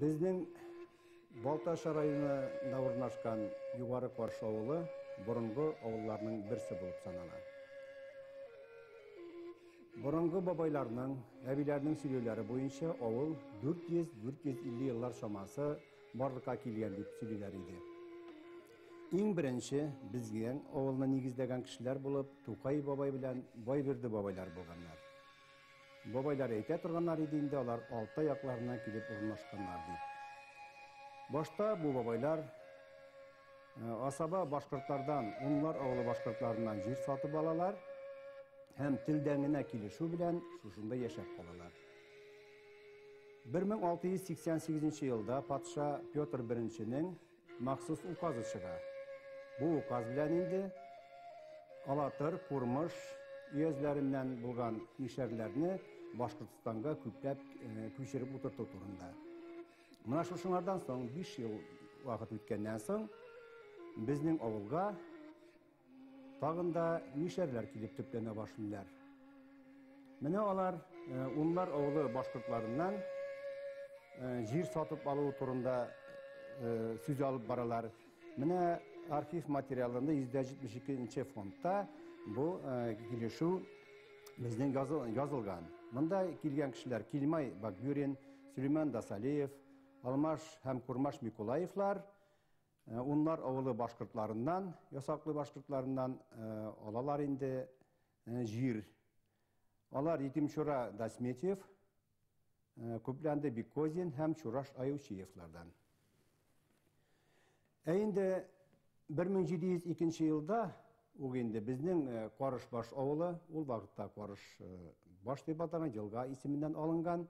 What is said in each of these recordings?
Безнең Балтач районында урнашкан Югары Каршы авылы борынгы авылларның берсе булып санала. Борынгы бабайларның, әбиләрнең сөйләүләре буенча авыл 400-450 еллар чамасы барлыкка килгән дип сөйлиләр иде. Иң беренче безгә авылны нигезләгән кешеләр булып Тукай бабай белән Байбирде бабайлар булганнар. Бабайлар әйтә торганнар иде инде, алар Алтай якларыннан килеп урнашканнар дип. Башта бу бабайлар Асаба башкортлардан, Унлар авылы башкортларыннан җир сатып алалар һәм телдән генә килешү белән шушында яшәп калалар. 1688 елда патша Петр I-нең махсус указы чыга. Бу указ белән инде Алатыр, Курмыш өязләреннән булган мишәрләрне Башкортстанга күпләп күчереп утырту турында. Менә шушыңардан соң 5 ел вакыт үткәннән соң безнең авылга тагын да мишәрләр килеп төпләнә башлыйлар. Менә алар Унлар авылы башкортларыннан җир сатып алу турында сүз алып баралар. Менә архив материалында 172 фондта бу килешү безнең язылган. Монда килгән кешеләр Килмай Бакбюрин, Сөләйман Дасалиев, Алмаш һәм Курмаш Микулаевлар, Унлар авылы башкортларыннан, ясаклы башкортларыннан алалар инде җир. Алар Етимчура Дасметьев, Күпләнде Бикозин һәм Чураш Аючиевлардан. Ә инде 1702 елда ук инде безнең Карышбаш авылы, ул вакытта Карышбаш дип аталган, елга исеменнән алынган,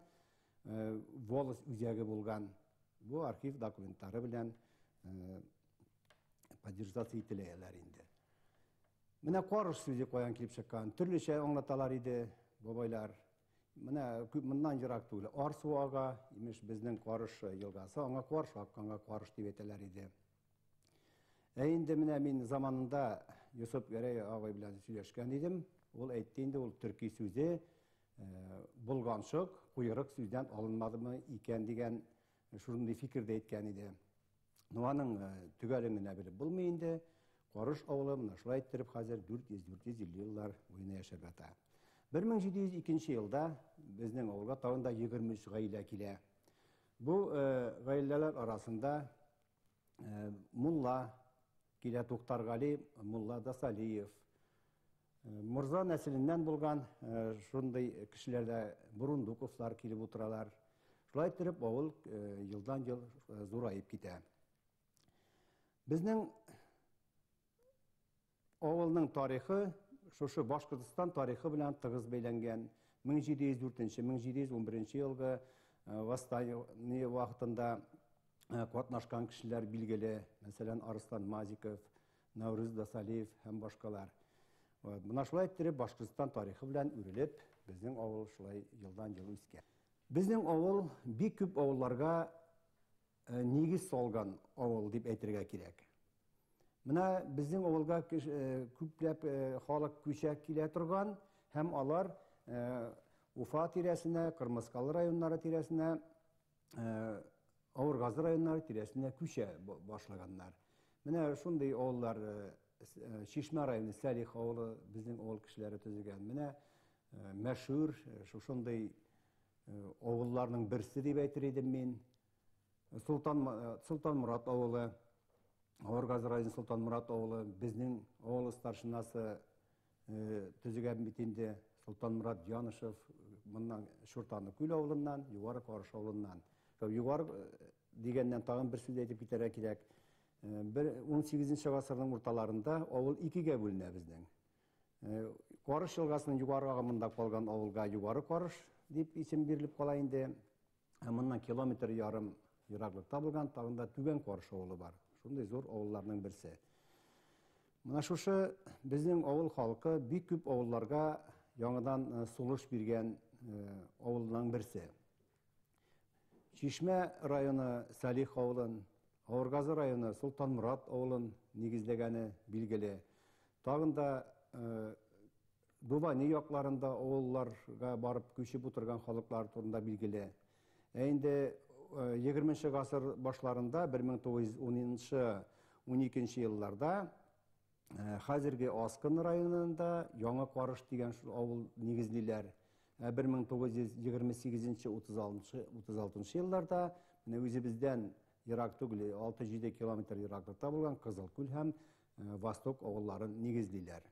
волость үзәге булган. Бу архив документлары белән поддержаться ителәләр инде. Менә карыш сүзе каян килеп чыккан? Төрлечә аңлаталар иде бабайлар. Менә күп моннан ерак түгел. Ар суы ага, имеш, безнең Карыш елгасы, аңа Карыш акканга Карыш дип әйтәләр иде. Ә инде менә мин заманында Йосып Гәрәй агай белән сөйләшкән идем. Ул әйтте инде, ул төрки сүзе болганчык, куерык сүздән алынмадымы икән дигән шундый фикер дә әйткән иде. Ну, аның төгәлен генә белеп булмый инде. Карыш авылы менә шулай иттереп хәзер 400-450 еллар буена яшәп ята. 1702 елда безнең авылга тагын да 23 гаилә килә. Бу гаиләләр арасында мулла килә, Туктаргали мулла Дасалиев. Морза нәселеннән булган шундый кешеләр дә, Бурундуковлар килеп утыралар. Шулай иттереп авыл елдан-ел зураеп китә. Безнең авылның тарихы шушы Башкортстан тарихы белән тыгыз бәйләнгән. 1704-1711 елгы восстание вакытында катнашкан кешеләр билгеле. Мәсәлән, Арыслан Мазиков, Наурыз Дасалиев һәм башкалар. Менә шулай иттереп Башкортстан тарихы белән үрелеп, безнең авыл шулай елдан-ел үскән. Безнең авыл бик күп авылларга нигез салган авыл дип әйтергә кирәк. Менә безнең авылга күпләп халык күчә килә торган һәм алар Уфа тирәсенә, Кырмыскалы районнары тирәсенә, Авыргазы районнары тирәсенә күчә башлаганнар. Менә шундый авыллар, Чишмә районы Сәлих авылы безнең авыл кешеләре төзегән. Менә мәшһүр шушындый авылларның берсе дип әйтер идем мин. Султан Мурат авылы, Авыргазы районы Султан Мурат авылы, безнең авыл старшинасы төзегән бит инде Султан Мурат Янышев, моннан Чуртаны Күл авылыннан, Югары Карыш авылыннан. Югары дигәннән тагын бер сүз әйтеп китәргә кирәк. Бер 18 гасырның урталарында авыл икегә бүленә безнең. Карыш елгасының югары агымында калган авылга Югары Карыш дип исем бирелеп кала инде. Ә моннан километр ярым ераклыкта булган тагын да Түбән Карыш авылы бар. Шундый зур авылларның берсе. Менә шушы безнең авыл халкы бик күп авылларга яңадан сулыш биргән авылның берсе. Чишмә районы Салих авылын, Авыргазы районы Солтанмурат авылын нигезләгәне билгеле. Тагын да Дувани якларында авылларга барып күчеп утырган халыклар турында билгеле. Ә инде 20 гасыр башларында, 1910 12 елларда хәзерге Аскын районында Яңа Карыш дигән шул авыл нигезлиләр. 1928-36 36 елларда менә үзебездән ерак түгел, 6-7 километр ераклыкта булган Кызылкүл һәм Восток авылларын нигезлиләр.